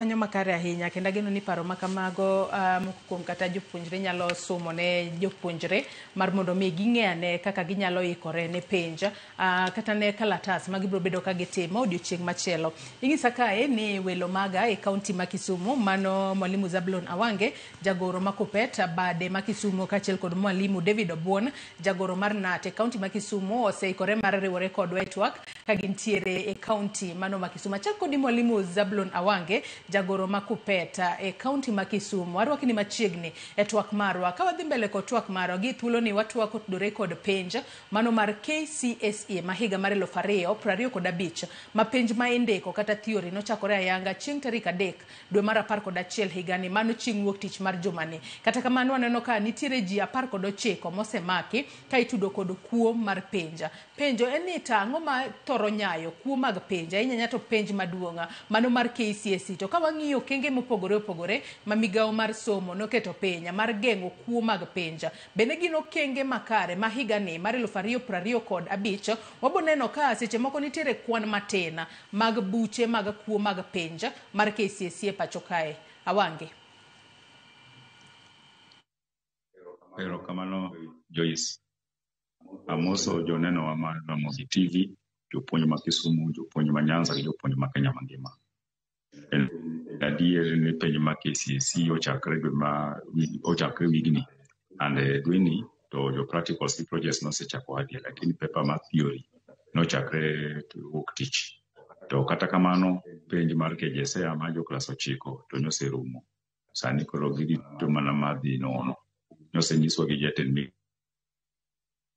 Kanyo makare ahinya kendo ageno ni paro ma kamago moko kuom kata jopuonjre nyalo somo ne jopuonjre mar mondo mi ging'e ane kaka ginyalo ikore ne penj kata ne kalatas ma gibiro bedo ka gitimo odiochieng' machielo. Inyisa kae ni welo maga e kaunti ma Kisumu mano Mwalimu Zablon Awange, jagoro ma Kuppet bade ma Kisumu kaachiel kod Mwalimu David Obuon, jagoro mar KNUT e kaunti ma Kisumu oseikore mar riwore kodwa e twak ka gintiere e kaunti mano ma Kisumu. Achak kodi Mwalimu Zablon Awange, jagoro ma Kuppet e kaunti ma Kisumu. Arwaki ni machiegni e twak marwa. Ka wadhi mbele kod twak marwa, gi thuolo ni watwak kotudore kod penj mano mar KCSE ma higa mar 2025 ma penj ma indiko kata theory nochakore ayanga chieng' tarik 3 dwe mar 11 higani, mano chieng' wuok tich mar jumani. Kata kamano waneno ka nitiere ji 19 mosemaki ka itudo kod kuo mar penj. Penjo en ni to ang'o ma thoro nyayo kuo mag penj, ahinya ahinya to penj maduong' mano mar KCSE. To ka wang'iyo okenge mopogore opogore ma migawo mar somo noketo piny mar geng'o kuo mag penj, bende gin okenge makare ma higani mar 2025 wabo neno ka seche moko nitiere kwan matin mag buche mag kuo mag penj mar KCSE e pacho kae. Awange. Erokamano Joyce. Amoso jonenowa mar Ramogi TV, jopuonj ma Kisumu, jopuonj ma Nyanza gi jopuonj ma Kenya mangima. En adier ni penj ma KCSE ochakre dwe ma ochakre wigni and dweni to jo practicals gi projects nosechako adier lakini paper mar theory nochakre wuok tich. To kata kamano penj mar KJSEA mar jo klas 9 to noserumo. Sani koro girito mana madhi nono. Nosenyiswa gi jatend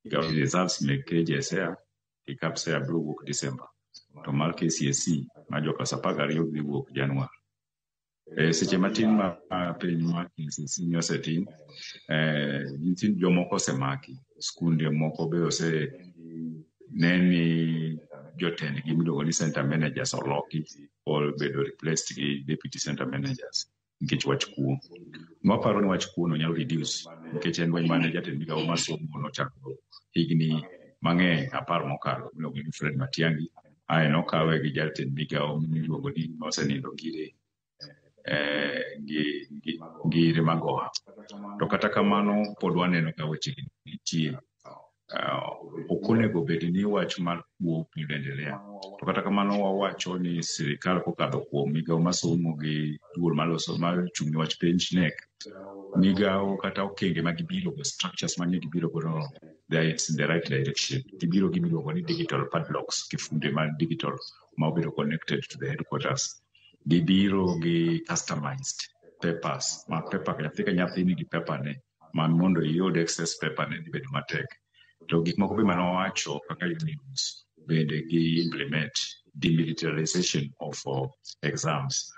migawo ni results mek KJSEA gi KPSEA biro wuok December. To mar KCSE mar jo klas 12 dhi wuok Januar. E seche matin ma penj mar KCSE ni osetim, nyithind jomoko osemaki, skunde moko be ose ne ni jotendgi miluongo ni center managers oloki obedo replaced gi deputy center managers nikech wach kuo. Waparo ni wach kuo no nyalo reduce nikech en lweny mane jatend migawo mar somo nochako higni mang'eny 10 mokalo miluongo ni Fred Matiang'i ae nokawe gi jatend migawo miluongo ni mosenindo Ngire Ngire Magoha. To kata kamano pod waneno ka weche gi nitie. Ok onego bed ni wach mar kuo pod endelea. To kata kamano wawacho ni sirikal kokadho kuom migawo mar somo gi duol maloso mar chung' ne wach penj KNEC, migawo kata okenge ma gibiro go structures mane gibiro godo they are in the right direction. Gibiro gi miluongo ni digital padlocks, kifunde mar digital ma obedo connected to the headquarters. Gibiro gi customized papers ma paper nyathi ka nyathi nigi paper ne ma mondo iyud access paper ne dhi bedo matek. To gik moko be mane wawacho kaka unions bende gi implement demilitarization of exams.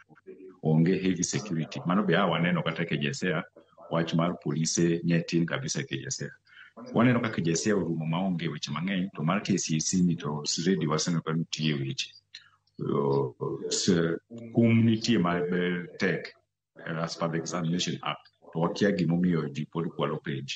Onge heavy security. Mano be a waneno kata e KJSEA wach mar polise ne tin kabisa e KJSEA. Waneno ka KJSEA orumo maonge weche mang'eny to mar KCSE ni to already waseneno ka nitie weche. Kum nitie ma tek as per the Examination Act. To wakia gimomiyo ji pod kwalo penj.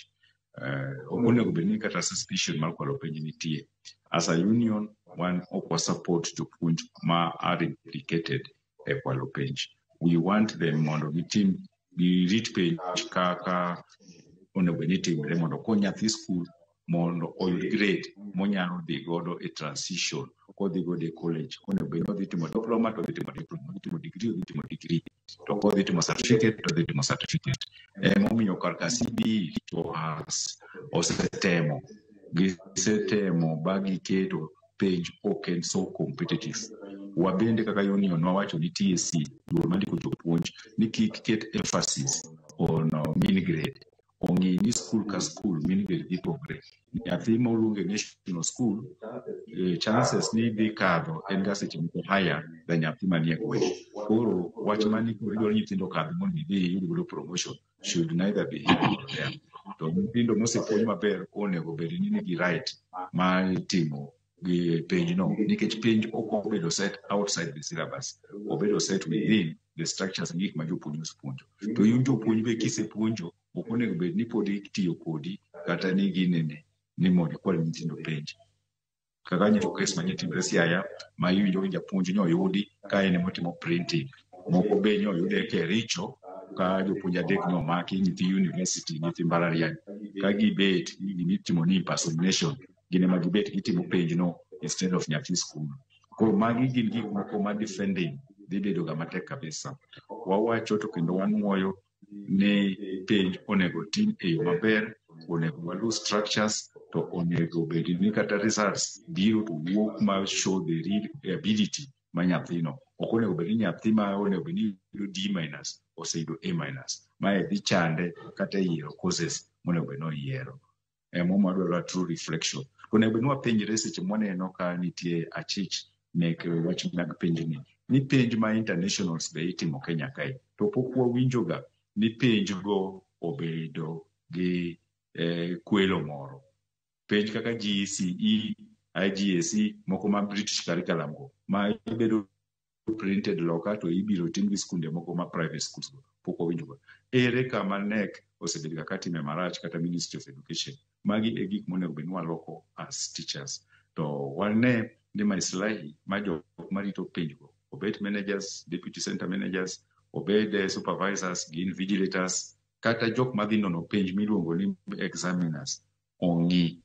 Ok onego bed ni kata suspicion mar kwalo penj nitie. As a union, wan ok wa support jopuonj ma are implicated e kwalo penj. We want them mondo gitim girit penj kaka onego bed ni timre mondo okony nyathi skul mondo oyud grade monyalo dhi godo e transition kodhi godo e college. Onego bed ni odhi timo diploma to odhi timo diploma, odhi timo degree odhi timo degree. To kodhi timo certificate to odhi timo certificate. Emomiyo kar ka CBE to has osetemo gisetemo ba giketo penj ok en so competitive. Wabende kaka union wawacho ni TSC duol mandiko jopuonj ni kik ket emphasis on mean grade. Ong'i ni skul ka skul mean grade dhi pogre. Nyathi moluong e national school chances ni dhi kadho en ga seche moko higher than nyathi manie gweng'. Koro wach mani koro idwaro nyithindo okadh mondo idhi iyud godo promotion should neither be here nor there. To nyithindo mosepuonj maber onego bed ni nigi right mar timo gi penj no nikech penj ok obedo set outside the syllabus, obedo set within the structures gi gik ma jopuonj osepuonjo. To in jopuonj be kisepuonjo ok onego bed ni pod itiyo kodi kata ni ginene ni mondo ikwal nyithindo penj. Kaka nyiso kes manye timre Siaya ma iwinjo ni japuonj ni oyudi ka en emotimo printing. Moko be nyoyude Kericho ka jopuonj adek nomaki, nyithi university, nyithi mbalariany, ka gibet gimitimo ni impersonation, gin ema gibet gitimo penj no instead of nyathi skul. Koro magi gin gik moko ma defending dhi bedo ga matek kabisa. Wawacho to kendo wanuoyo ni penj onego tim e yo maber, onego walu structures, to onego bed ni kata results biro to wuok ma show the real ability ma nyathino. Ok onego bed ni nyathi ma onego bed ni yudo D minus oseyudo A minus. Mae dhi chande kata e yiero courses monego bed ni oyiero. Emomiyo wadwaro a true reflection. To onego bed ni wapenjre seche mwaneno ka nitie achich mek wach mag penj ni penj ma internationals be itimo Kenya kae to pok wawinjo ga ni penj go obedo gi kwelo moro. Penj kaka GCE, IGCSE moko ma British curriculum go ma ibedo printed loka to ibiro tim gi skunde moko ma private schools go pok wawinjo ga. Ere kama KNEC osebedo ga katime marach kata Ministry of Education? Magi e gik monego bed ni waloko as teachers. To wane ni maslahi ma jok marito penj go, obed managers, deputy center managers, obed supervisors, gi invigilators, kata jok madhi nono penj miluongo ni examiners ong'i.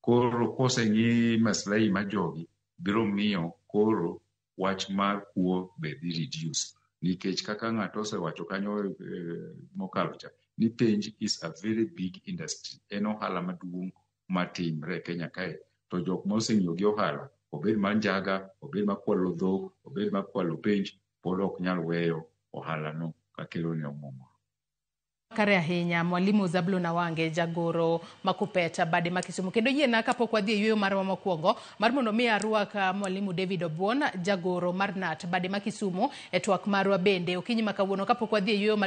Koro koseng'i maslahi ma jogi biro miyo koro wach mar kuo be dhi reduce. Nikech kaka ng'ato osewacho kanyo mokalo cha, ni penj is a very big industry. En ohala maduong' matimre e Kenya kae. To jok moseng'iyo gi ohala, obed mar njaga, obed mar kwalo dhok, obed mar kwalo penj, pod ok nyal weyo ohala no kakelo ne omuom. Kare ahinya Mwalimu Zablon Awange, jagoro ma Kuppet bade ma Kisumu. Kendo yiena kapok wadhi e yueyo marwa mokwongo mar mondo mi arwak Mwalimu David Obuon, jagoro mar KNUT bade ma Kisumu, e twak marwa bende okinyi ma kawuono kapok wadhi e yueyo.